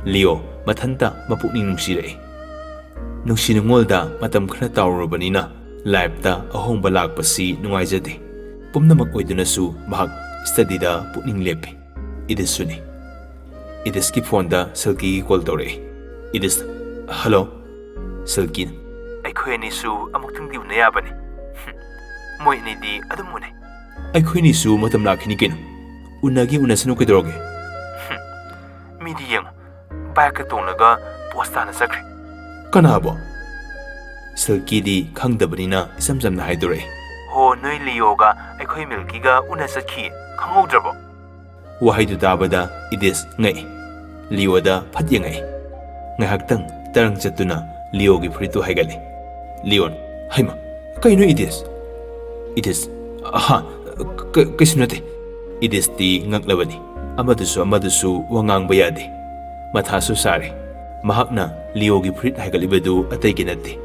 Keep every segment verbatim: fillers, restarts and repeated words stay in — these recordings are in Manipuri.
ꯂꯤꯑꯣ ꯃꯊꯟꯇ ꯃꯄꯨꯛꯅꯤꯡ ꯅꯨꯡꯁꯤꯔꯛꯏ꯫ ꯅꯨꯡꯁꯤ ꯅꯨꯡꯉꯣꯜꯗ ꯃꯇꯝ ꯈꯔ ꯇꯥꯎꯔꯨꯔꯕꯅꯤꯅ ꯂꯥꯏꯐꯇ ꯑꯍꯣꯡꯕ ꯂꯥꯛꯄꯁꯤ ꯅꯨꯡꯉꯥꯏꯖꯗꯦ꯫ ꯄꯨꯝꯅꯃꯛ ꯑꯣꯏꯗꯨꯅꯁꯨ ꯃꯍꯥꯛ ꯁ꯭ꯇꯗꯤꯗ ꯄꯨꯛꯅꯤꯡ ꯂꯦꯞꯄꯤ꯫ ꯏꯗꯤꯁꯁꯨꯅꯤ꯫ ꯏꯗꯤꯁꯀꯤ ꯐꯣꯟꯗ ꯁꯤꯜꯀꯤꯒꯤ ꯀꯣꯜ ꯇꯧꯔꯛꯏ꯫ ꯏꯗꯤꯁ, "ꯍꯜꯂꯣ?" ꯁꯤꯜꯀꯤꯅ, "ꯑꯩꯈꯣꯏ ꯑꯅꯤꯁꯨ ꯑꯃꯨꯛꯇꯪꯗꯤ ꯎꯅ ꯌꯥꯕꯅꯤ꯫ ꯍꯨꯝ, ꯃꯣꯏ ꯑꯅꯤꯗꯤ ꯑꯗꯨꯝ ꯎꯅꯩ꯫" "ꯑꯩꯈꯣꯏ ꯑꯅꯤꯁꯨ ꯃꯇꯝ ꯂꯥꯛꯈꯤꯅꯤ ꯀꯩꯅꯣ꯫ ꯎꯅꯒꯦ ꯎꯅꯁꯅꯨ ꯀꯩꯗꯧꯔꯒꯦ?" "ꯍꯨꯝ, ꯃꯤꯗꯤ ꯌꯦꯡꯉꯨ, ꯕꯥꯏꯛꯀ ꯇꯣꯡꯂꯒ ꯄꯣꯁ ꯇꯥꯅ ꯆꯠꯈ꯭ꯔꯦ꯫" "ꯀꯅꯥꯕꯣ?" ꯁꯤꯜꯀꯤꯗꯤ ꯈꯪꯗꯕꯅꯤꯅ ꯏꯆꯝ ꯆꯝꯅ ꯍꯥꯏꯗꯣꯔꯛꯏ꯫ "ꯍꯣ, ꯅꯣꯏ ꯂꯤꯑꯣꯒ ꯑꯩꯈꯣꯏ ꯃꯤꯜꯀꯤꯒ ꯎꯅ ꯆꯠꯈꯤꯌꯦ, ꯈꯪꯍꯧꯗ꯭ꯔꯕꯣ?" ꯋꯥꯍꯩꯗꯨ ꯇꯥꯕꯗ ꯏꯗꯤꯁ ꯉꯛꯏ꯫ ꯂꯤꯑꯣꯗ ꯐꯠ ꯌꯦꯡꯉꯛꯏ꯫ ꯉꯥꯏꯍꯥꯛꯇꯪ ꯇꯔꯪ ꯆꯠꯇꯨꯅ ꯂꯤꯑꯣꯒꯤ ꯐꯨꯔꯤꯠꯇꯨ ꯍꯥꯏꯒꯠꯂꯤ꯫ ꯂꯤꯑꯣꯅ, "ꯍꯩꯃ, ꯀꯩꯅꯣ ꯏꯗꯤꯁ?" ꯏꯗꯤꯁ, "ꯑꯍꯥ, ꯀ-, ꯀꯩꯁꯨ ꯅꯠꯇꯦ꯫" ꯏꯗꯤꯁꯇꯤ ꯉꯛꯂꯕꯅꯤ꯫ ꯑꯃꯗꯨꯁꯨ ꯑꯃꯗꯨꯁꯨ ꯋꯥ ꯉꯥꯡꯕ ꯌꯥꯗꯦ꯫ ꯃꯊꯥꯁꯨ ꯁꯥꯔꯦ꯫ ꯃꯍꯥꯛꯅ ꯂꯤꯑꯣꯒꯤ ꯐꯨꯔꯤꯠ ꯍꯥꯏꯒꯠꯂꯤꯕꯗꯨ ꯑꯇꯩꯒꯤ ꯅꯠꯇꯦ꯫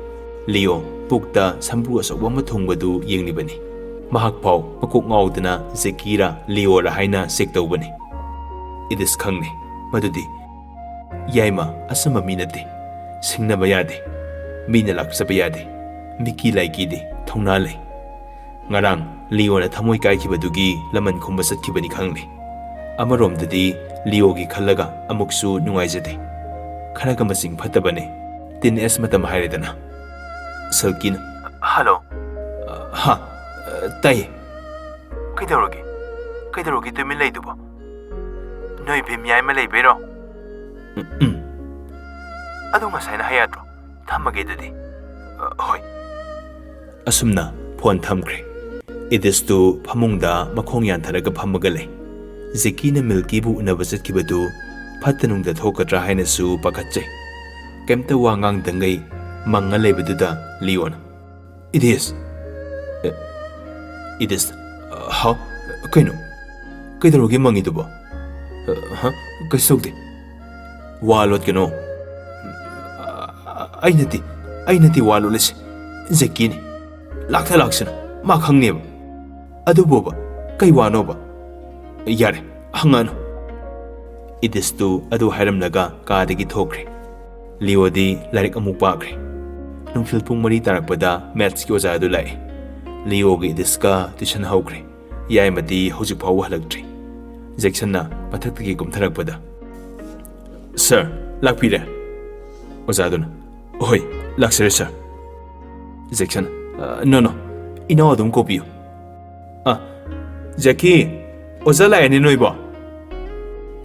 ꯂꯤꯑꯣ ꯄꯨꯛꯇ ꯁꯝꯕ꯭ꯔꯨ ꯑꯆꯧꯕ ꯑꯃ ꯊꯨꯡꯕꯗꯨ ꯌꯦꯡꯂꯤꯕꯅꯤ꯫ ꯃꯍꯥꯛ ꯐꯥꯎ ꯃꯀꯣꯛ ꯉꯥꯎꯗꯅ ꯖꯦꯀꯤꯔꯥ ꯂꯤꯑꯣꯔꯥ ꯍꯥꯏꯅ ꯆꯦꯛ ꯇꯧꯕꯅꯤ꯫ ꯏꯗꯤꯁ ꯈꯪꯂꯦ ꯃꯗꯨꯗꯤ ꯌꯥꯏꯃ ꯑꯆꯝꯕ ꯃꯤ ꯅꯠꯇꯦ꯫ ꯁꯤꯡꯅꯕ ꯌꯥꯗꯦ꯫ ꯃꯤꯅ ꯂꯥꯛꯆꯕ ꯌꯥꯗꯦ꯫ ꯃꯤꯀꯤ ꯂꯥꯏꯀꯤꯗꯦ꯫ ꯊꯧꯅꯥ ꯂꯩ꯫ ꯉꯔꯥꯡ ꯂꯤꯑꯣꯅ ꯊꯃꯣꯏ ꯀꯥꯏꯈꯤꯕꯗꯨꯒꯤ ꯂꯃꯟ ꯈꯨꯝꯕ ꯆꯠꯈꯤꯕꯅꯤ ꯈꯪꯂꯦ꯫ ꯑꯃꯔꯣꯝꯗꯗꯤ ꯂꯤꯑꯣꯒꯤ ꯈꯜꯂꯒ ꯑꯃꯨꯛꯁꯨ ꯅꯨꯡꯉꯥꯏꯖꯗꯦ꯫ ꯈꯔꯒ ꯃꯆꯤꯡ ꯐꯠꯇꯕꯅꯦ꯫ ꯇꯤꯟ ꯑꯦꯖ ꯃꯇꯝ ꯍꯥꯏꯔꯦꯗꯅ꯫ ꯁꯤꯜꯀꯤꯅ, "ꯍꯜꯂꯣ꯫" "ꯍꯥ, ꯇꯥꯏꯌꯦ꯫" "ꯀꯩꯗꯧꯔꯒꯦ? ꯀꯩꯗꯧꯔꯒꯦ ꯇꯨꯃꯤꯟ ꯂꯩꯗꯨꯕꯣ? ꯅꯣꯏ ꯚꯤꯝ ꯌꯥꯏꯃ ꯂꯩꯕꯩꯔꯣ?" "ꯎꯝ, ꯎꯝ꯫" "ꯑꯗꯨ ꯉꯁꯥꯏꯅ ꯍꯥꯏ ꯌꯥꯗ꯭ꯔꯣ? ꯊꯝꯃꯒꯦ ꯑꯗꯨꯗꯤ꯫" "ꯑ, ꯍꯣꯏ꯫" ꯑꯁꯨꯝꯅ ꯐꯣꯟ ꯊꯝꯈ꯭ꯔꯦ꯫ ꯏꯗꯤꯁꯇꯨ ꯐꯃꯨꯡꯗ ꯃꯈꯣꯡ ꯌꯥꯟꯊꯔꯒ ꯐꯝꯃꯒ ꯂꯩ꯫ ꯖꯦꯀꯤꯅ ꯃꯤꯜꯀꯤꯕꯨ ꯎꯅꯕ ꯆꯠꯈꯤꯕꯗꯨ ꯐꯠꯇ ꯅꯨꯡꯗ ꯊꯣꯛꯀꯗ꯭ꯔꯥ ꯍꯥꯏꯅꯁꯨ ꯄꯥꯈꯠꯆꯩ꯫ ꯀꯩꯝꯇ ꯋꯥ ꯉꯥꯡꯗꯉꯩ ꯃꯪꯉ ꯂꯩꯕꯗꯨꯗ ꯂꯤꯑꯣꯅ, "ꯏꯗꯤꯁ!" "ꯑꯦ, ꯏꯗꯤꯁ, ꯍꯥꯎ, ꯀꯩꯅꯣ? ꯀꯩꯗꯧꯔꯒꯦ ꯃꯪꯉꯤꯗꯨꯕꯣ?" "ꯑ, ꯍ? ꯀꯩꯁꯨ ꯇꯧꯗꯦ꯫" "ꯋꯥ ꯂꯣꯠꯀꯅꯣ꯫" "ꯑ, ꯑꯩ ꯅꯠꯇꯦ, ꯑꯩ ꯅꯠꯇꯦ ꯋꯥ ꯂꯣꯠꯂꯤꯁꯦ꯫ ꯖꯦꯀꯤꯅꯤ꯫ ꯂꯥꯛꯇ ꯂꯥꯛꯁꯅꯨ, ꯃꯥ ꯈꯪꯅꯦꯕ꯫" "ꯑꯗꯨꯕꯨꯕ, ꯀꯩ ꯋꯥꯅꯣꯕ?" "ꯌꯥꯔꯦ, ꯍꯪꯉꯛꯑꯅꯨ꯫" ꯏꯗꯤꯁꯇꯨ ꯑꯗꯨ ꯍꯥꯏꯔꯝꯂꯒ ꯀꯥꯗꯒꯤ ꯊꯣꯛꯈ꯭ꯔꯦ꯫ ꯂꯤꯑꯣꯗꯤ ꯂꯥꯏꯔꯤꯛ ꯑꯃꯨꯛ ꯄꯥꯈ꯭ꯔꯦ꯫ ꯅꯨꯡꯊꯤꯜ ꯄꯨꯡ ꯃꯔꯤ ꯇꯥꯔꯛꯄꯗ ꯃꯦꯠꯁꯀꯤ ꯑꯣꯖꯥ ꯑꯗꯨ ꯂꯥꯛꯑꯦ꯫ ꯂꯤꯑꯣꯒ ꯏꯗꯤꯁꯀ ꯇ꯭ꯌꯨꯁꯟ ꯍꯧꯈ꯭ꯔꯦ꯫ ꯌꯥꯏꯃꯗꯤ ꯍꯧꯖꯤꯛ ꯐꯥꯎꯕ ꯍꯜꯂꯛꯇ꯭ꯔꯤ꯫ ꯖꯦꯛꯁꯟꯅ ꯃꯊꯛꯇꯒꯤ ꯀꯨꯝꯊꯔꯛꯄꯗ, "ꯁꯥꯔ, ꯂꯥꯛꯄꯤꯔꯦ?" ꯑꯣꯖꯥꯗꯨꯅ, "ꯍꯣꯏ, ꯂꯥꯛꯆꯔꯦ, ꯁꯥꯔ꯫" ꯖꯦꯛꯁꯟ, "ꯑ, ꯅꯣ, ꯅꯣ, ꯏꯅꯥꯎ ꯑꯗꯨꯝ ꯀꯧꯕꯤꯌꯨ꯫" "ꯑ, ꯖꯦꯛꯀꯤ, ꯑꯣꯖꯥ ꯂꯥꯛꯑꯦꯅꯦ ꯅꯣꯏꯕꯣ?"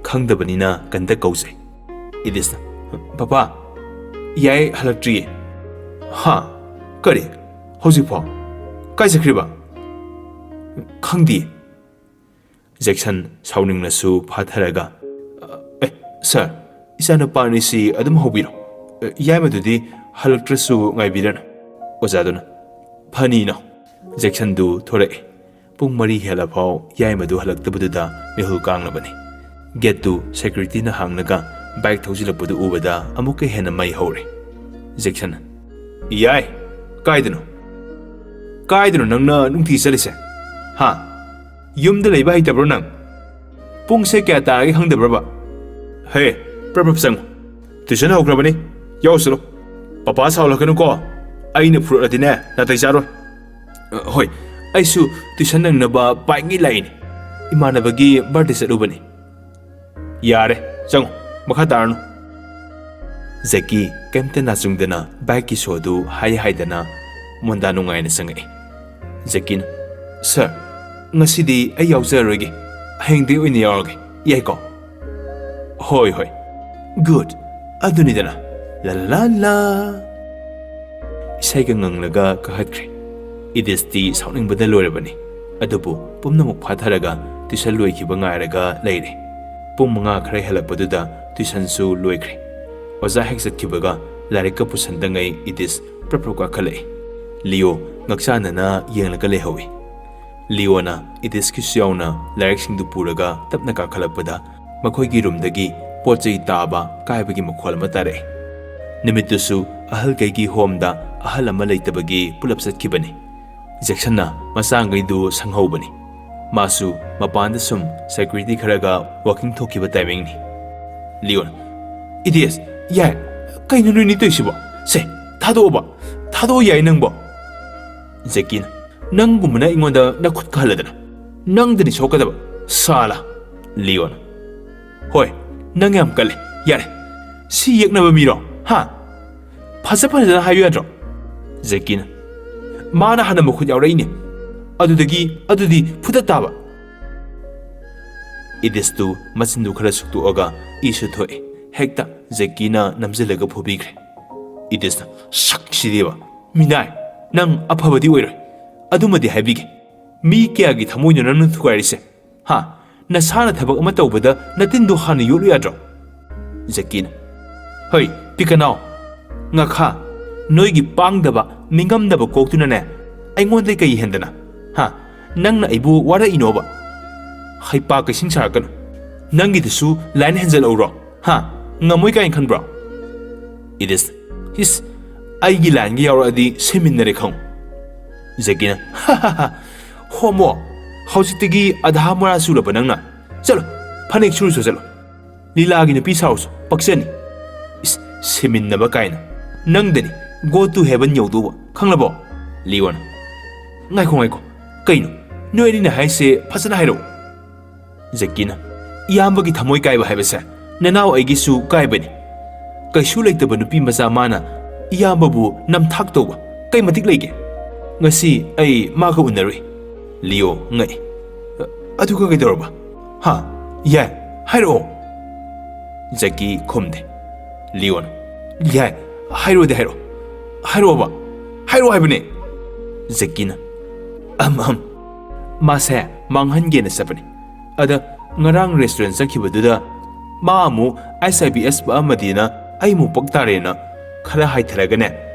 ꯈꯪꯗꯕꯅꯤꯅ ꯀꯟꯗꯛ ꯀꯧꯖꯩ꯫ ꯏꯗꯤꯁꯅ, "ꯄꯄꯥ, ꯌꯥꯏ ꯍꯜꯂꯛꯇ꯭ꯔꯤꯌꯦ꯫" "ꯍꯥ? ꯀꯔꯤ? ꯍꯧꯖꯤꯛꯐꯥꯎ? ꯀꯥꯏ ꯆꯠꯈ꯭ꯔꯤꯕ?" "ꯈꯪꯗꯤꯌꯦ꯫" ꯖꯦꯛꯁꯟ ꯁꯥꯎꯅꯤꯡꯅꯁꯨ ꯐꯥꯊꯔꯒ, "ꯑꯦ, ꯁꯥꯔ, ꯏꯆꯥꯅꯨꯄꯥ ꯑꯅꯤꯁꯤ ꯑꯗꯨꯝ ꯍꯧꯕꯤꯔꯣ꯫ ꯌꯥꯏꯃꯗꯨꯗꯤ ꯍꯜꯂꯛꯇ꯭ꯔꯁꯨ ꯉꯥꯏꯕꯤꯔꯅꯨ꯫" ꯑꯣꯖꯥꯗꯨꯅ, "ꯐꯅꯤꯅꯣ?" ꯖꯦꯛꯁꯟꯗꯨ ꯊꯣꯔꯛꯑꯦ꯫ ꯄꯨꯡ ꯃꯔꯤ ꯍꯦꯜꯂꯐꯥꯎ ꯌꯥꯏꯃꯗꯨ ꯍꯜꯂꯛꯇꯕꯗꯨꯗ ꯃꯤꯍꯨꯜ ꯀꯥꯡꯂꯕꯅꯤ꯫ ꯒꯦꯠꯇꯨ ꯁꯦꯀ꯭ꯌꯨꯔꯤꯇꯤꯅ ꯍꯥꯡꯂꯒ ꯕꯥꯏꯛ ꯊꯧꯖꯤꯜꯂꯛꯄꯗꯨ ꯎꯕꯗ ꯑꯃꯨꯛꯀ ꯍꯦꯟꯅ ꯃꯩ ꯍꯧꯔꯦ꯫ ꯖꯦꯛꯁꯟ, "ꯌꯥꯏ, ꯀꯥꯏꯗꯅꯣ? ꯀꯥꯏꯗꯅꯣ ꯅꯪꯅ ꯅꯨꯡꯇꯤ ꯆꯠꯂꯤꯁꯦ? ꯍꯥ? ꯌꯨꯝꯗ ꯂꯩꯕ ꯍꯩꯇꯕ꯭ꯔꯣ ꯅꯪ? ꯄꯨꯡꯁꯦ ꯀꯌꯥ ꯇꯥꯔꯒꯦ ꯈꯪꯗꯕ꯭ꯔꯕ? ꯍꯦ, ꯄ꯭ꯔꯞ ꯄ꯭ꯔꯞ ꯆꯪꯉꯨ꯫ ꯇ꯭ꯌꯨꯁꯟ ꯍꯧꯈ꯭ꯔꯕꯅꯤ, ꯌꯥꯎꯁꯤꯜꯂꯨ꯫ ꯄꯄꯥ ꯁꯥꯎꯍꯜꯂꯛꯀꯅꯨꯀꯣ, ꯑꯩꯅ ꯐꯨꯔꯛꯂꯗꯤꯅꯦ ꯅꯥꯇꯩ ꯆꯥꯔꯣꯏ꯫" "ꯑ, ꯍꯣꯏ, ꯑꯩꯁꯨ ꯇ꯭ꯌꯨꯁꯟ ꯅꯪꯅꯕ ꯕꯥꯏꯛ ꯅꯤꯠ ꯂꯥꯛꯏꯅꯤ꯫ ꯏꯃꯥꯟꯅꯕꯒꯤ ꯕꯥꯔꯗꯦ ꯆꯠꯂꯨꯕꯅꯤ꯫" "ꯌꯥꯔꯦ, ꯆꯪꯉꯨ, ꯃꯈꯥ ꯇꯥꯔꯅꯨ꯫" ꯖꯦꯛꯀꯤ ꯀꯩꯝꯇ ꯅꯥꯆꯨꯡꯗꯅ ꯕꯥꯏꯛꯀꯤ ꯁꯣꯗꯨ ꯍꯥꯏ ꯍꯥꯏꯗꯅ ꯃꯣꯟꯗꯥ ꯅꯨꯡꯉꯥꯏꯅ ꯆꯪꯉꯛꯏ꯫ ꯖꯦꯛꯀꯤꯅ, "ꯁꯥꯔ, ꯉꯁꯤꯗꯤ ꯑꯩ ꯌꯥꯎꯖꯔꯔꯣꯏꯒꯦ, ꯍꯌꯦꯡꯗꯒꯤ ꯑꯣꯏꯅ ꯌꯥꯎꯔꯒꯦ, ꯌꯥꯏꯀꯣ?" "ꯍꯣꯏ, ꯍꯣꯏ꯫" "ꯒꯨꯗ, ꯑꯗꯨꯅꯤꯗꯅ, ꯂꯥ ꯂꯥ ꯂꯥ ꯂꯥ꯫" ꯏꯁꯩꯒ ꯉꯪꯂꯒ ꯀꯥꯈꯠꯈ꯭ꯔꯦ꯫ ꯏꯗꯤꯁꯇꯤ ꯁꯥꯎꯅꯤꯡꯕꯗ ꯂꯣꯏꯔꯕꯅꯤ꯫ ꯑꯗꯨꯕꯨ ꯄꯨꯝꯅꯃꯛ ꯐꯥꯊꯔꯒ ꯇ꯭ꯌꯨꯁꯟ ꯂꯣꯏꯈꯤꯕ ꯉꯥꯏꯔꯒ ꯂꯩꯔꯦ꯫ ꯄꯨꯡ ꯃꯉꯥ ꯈꯔ ꯍꯦꯜꯂꯛꯄꯗꯨꯗ ꯇ꯭ꯌꯨꯁꯟꯁꯨ ꯂꯣꯏꯈ꯭ꯔꯦ꯫ ꯑꯣꯖꯥ ꯍꯦꯛ ꯆꯠꯈꯤꯕꯒ ꯂꯥꯏꯔꯤꯛꯀ ꯄꯨꯁꯟꯗꯉꯩ ꯏꯗꯤꯁ ꯄ꯭ꯔꯞ ꯄ꯭ꯔꯞ ꯀꯥꯈꯠꯂꯛꯏ꯫ ꯂꯤꯑꯣ ꯉꯛꯆꯥꯟꯅꯅ ꯌꯦꯡꯂꯒ ꯂꯩꯍꯧꯏ꯫ ꯂꯤꯑꯣꯅ ꯏꯗꯤꯁꯀꯤꯁꯨ ꯌꯥꯎꯅ ꯂꯥꯏꯔꯤꯛꯁꯤꯡꯗꯨ ꯄꯨꯔꯒ ꯇꯞꯅ ꯀꯥꯈꯠꯂꯛꯄꯗ ꯃꯈꯣꯏꯒꯤ ꯔꯨꯝꯗꯒꯤ ꯄꯣꯠ ꯆꯩ ꯇꯥꯕ ꯀꯥꯏꯕꯒꯤ ꯃꯈꯣꯜ ꯑꯃ ꯇꯥꯔꯛꯏ꯫ ꯅꯨꯃꯤꯠꯇꯨꯁꯨ ꯑꯍꯜꯈꯩꯒꯤ ꯍꯣꯝꯗ ꯑꯍꯜ ꯑꯃ ꯂꯩꯇꯕꯒꯤ ꯄꯨꯂꯞ ꯆꯠꯈꯤꯕꯅꯤ꯫ ꯖꯦꯛꯁꯟꯅ ꯃꯆꯥꯉꯩꯗꯨ ꯁꯪꯍꯧꯕꯅꯤ꯫ ꯃꯥꯁꯨ ꯃꯄꯥꯟꯗ ꯁꯨꯝ ꯁꯦꯀ꯭ꯌꯨꯔꯤꯇꯤ ꯈꯔꯒ ꯋꯥꯀꯤꯡ ꯊꯣꯛꯈꯤꯕ ꯇꯥꯏꯃꯤꯡꯅꯤ꯫ ꯂꯤꯌꯣꯟ, "ꯏꯗꯤꯁ, ꯌꯥꯏ, ꯀꯩꯅꯣ ꯅꯣꯏꯅꯤ ꯇꯧꯏꯁꯤꯕꯣ? ꯁꯦ, ꯊꯥꯗꯣꯛꯑꯣꯕ, ꯊꯥꯗꯣꯛꯑꯣ ꯌꯥꯏ ꯅꯪꯕꯣ?" ꯖꯦꯛꯀꯤꯅ, "ꯅꯪꯒꯨꯝꯕꯅ ꯑꯩꯉꯣꯟꯗ ꯅꯈꯨꯠ ꯀꯍꯜꯂꯗꯅ, ꯅꯪꯗꯅꯤ ꯁꯣꯛꯀꯗꯕ, ꯁꯥꯂꯥ!" ꯂꯤꯌꯣꯟ, "ꯍꯣꯏ, ꯅꯪ ꯌꯥꯝ ꯀꯜꯂꯦ, ꯌꯥꯔꯦ꯫ ꯁꯤ ꯌꯦꯛꯅꯕ ꯃꯤꯔꯣ? ꯍꯥ? ꯐꯖ ꯐꯖꯅ ꯍꯥꯏꯌꯨ ꯌꯥꯗ꯭ꯔꯣ?" ꯖꯦꯛꯀꯤꯅ, "ꯃꯥꯅ ꯍꯥꯟꯅ ꯃꯈꯨꯠ ꯌꯥꯎꯔꯛꯏꯅꯦ꯫ ꯑꯗꯨꯗꯒꯤ, ꯑꯗꯨꯗꯤ ꯐꯨꯗꯠ ꯇꯥꯕ꯫" ꯏꯗꯤꯁꯇꯨ ꯃꯆꯤꯟꯗꯨ ꯈꯔ ꯁꯨꯛꯇꯣꯛꯑꯒ ꯏꯁꯨ ꯊꯣꯛꯑꯦ꯫ ꯍꯦꯛꯇ ꯖꯦꯛꯀꯤꯅ ꯅꯝꯖꯤꯜꯂꯒ ꯐꯨꯕꯤꯈ꯭ꯔꯦ꯫ ꯏꯗꯤꯁꯅ, "ꯁꯛꯁꯤꯗꯤꯕ, ꯃꯤꯅꯥꯏ, ꯅꯪ ꯑꯐꯕꯗꯤ ꯑꯣꯏꯔꯣꯏ꯫ ꯑꯗꯨꯃꯗꯤ ꯍꯥꯏꯕꯤꯒꯦ, ꯃꯤ ꯀꯌꯥꯒꯤ ꯊꯃꯣꯏꯅꯣ ꯅꯪꯅ ꯊꯨꯒꯥꯏꯔꯤꯁꯦ? ꯍꯥ? ꯅꯁꯥꯅ ꯊꯕꯛ ꯑꯃ ꯇꯧꯕꯗ ꯅꯇꯤꯟꯗꯣ ꯍꯥꯟꯅ ꯌꯣꯠꯂꯨ ꯌꯥꯗ꯭ꯔꯣ?" ꯖꯦꯛꯀꯤꯅ, "ꯍꯣꯏ, ꯄꯤꯀꯅꯥꯎ, ꯉꯥꯈꯥ, ꯅꯣꯏꯒꯤ ꯄꯥꯡꯗꯕ, ꯅꯤꯡꯉꯝꯗꯕ ꯀꯣꯛꯇꯨꯅꯅꯦ ꯑꯩꯉꯣꯟꯗ ꯀꯩ ꯍꯦꯟꯗꯅ? ꯍꯥ? ꯅꯪꯅ ꯑꯩꯕꯨ ꯋꯥꯔꯛꯏꯅꯣꯕ? ꯍꯩꯄꯥ ꯀꯩꯁꯤꯡ ꯁꯥꯔꯛꯀꯅꯨ꯫ ꯅꯪꯒꯤꯗꯨꯁꯨ ꯂꯥꯏꯟ ꯍꯦꯟꯖꯜꯍꯧꯔꯣ꯫ ꯍꯥ? ꯉꯝꯃꯣꯏ ꯀꯥꯏꯅ ꯈꯟꯕ꯭ꯔꯣ?" ꯏꯗꯤꯁ, "ꯏꯁ, ꯑꯩꯒꯤ ꯂꯥꯏꯟꯒ ꯌꯥꯎꯔꯛꯑꯗꯤ ꯁꯤꯃꯤꯟꯅꯔꯦ ꯈꯪꯉꯨ꯫" ꯖꯦꯛꯀꯤꯅ, "ꯍꯣꯃꯣ, ꯍꯧꯖꯤꯛꯇꯒꯤ ꯑꯙꯥ ꯃꯣꯔꯥ ꯆꯨꯔꯕ ꯅꯪꯅ? ꯆꯠꯂꯣ, ꯐꯅꯦꯛ ꯁꯨꯔꯨꯆꯣ, ꯆꯠꯂꯣ꯫ ꯂꯤꯂꯥꯒꯤ ꯅꯨꯄꯤ ꯁꯥꯔꯨꯆꯣ, ꯄꯛꯆꯅꯤ꯫ ꯏꯁ, ꯁꯤꯃꯤꯟꯅꯕ ꯀꯥꯏꯅ꯫ ꯅꯪꯗꯅꯤ go to heaven ꯌꯧꯗꯧꯕ, ꯈꯪꯂꯕꯣ?" ꯂꯤꯌꯣꯅ, "ꯉꯥꯏꯈꯣ, ꯉꯥꯏꯈꯣ꯫ ꯀꯩꯅꯣ? ꯅꯣꯏ ꯑꯅꯤꯅ ꯍꯥꯏꯁꯦ ꯐꯖꯅ ꯍꯥꯏꯔꯛꯑꯣ꯫" ꯖꯦꯛꯀꯤꯅ, "ꯏꯌꯥꯝꯕꯒꯤ ꯊꯃꯣꯏ ꯀꯥꯏꯕ ꯍꯥꯏꯕꯁꯦ ꯅꯅꯥꯎ ꯑꯩꯒꯤꯁꯨ ꯀꯥꯏꯕꯅꯤ꯫ ꯀꯩꯁꯨ ꯂꯩꯇꯕ ꯅꯨꯄꯤ ꯃꯆꯥ ꯃꯥꯅ ꯏꯌꯥꯝꯕꯕꯨ ꯅꯝꯊꯥꯛ ꯇꯧꯕ ꯀꯩ ꯃꯇꯤꯛ ꯂꯩꯒꯦ? ꯉꯁꯤ ꯑꯩ ꯃꯥꯒ ꯎꯅꯔꯨꯏ꯫" ꯂꯤꯌꯣ ꯉꯛꯏ꯫ "ꯑꯗꯨꯒ ꯀꯩꯗꯧꯔꯕ? ꯍꯥ? ꯌꯥꯏ, ꯍꯥꯏꯔꯛꯑꯣ꯫" ꯖꯦꯛꯀꯤ ꯈꯨꯝꯗꯦ꯫ ꯂꯤꯌꯣꯅ, "ꯌꯥꯏ, ꯍꯥꯏꯔꯛꯑꯣꯗꯤ ꯍꯥꯏꯔꯛꯑꯣ꯫ ꯍꯥꯏꯔꯛꯑꯣꯕ꯫ ꯍꯥꯏꯔꯛꯑꯣ ꯍꯥꯏꯕꯅꯦ꯫" ꯖꯦꯛꯀꯤꯅ, "ꯑꯝ, ꯑꯝ꯫ ꯃꯥꯁꯦ ꯃꯥꯡꯍꯟꯒꯦꯅ ꯆꯠꯄꯅꯤ꯫ ꯑꯗ ꯉꯔꯥꯡ ꯔꯦꯁꯇꯨꯔꯦꯟ ꯆꯠꯈꯤꯕꯗꯨꯗ ꯃꯥ ꯑꯃꯨꯛ ꯑꯩꯁ ꯑꯥꯏ ꯕꯤ ꯑꯦꯁ ꯄꯛꯑꯝꯃꯗꯤꯅ ꯑꯩ ꯑꯃꯨꯛ ꯄꯛ ꯇꯥꯔꯦꯅ ꯈꯔ ꯍꯥꯏꯊꯔꯒꯅꯦ,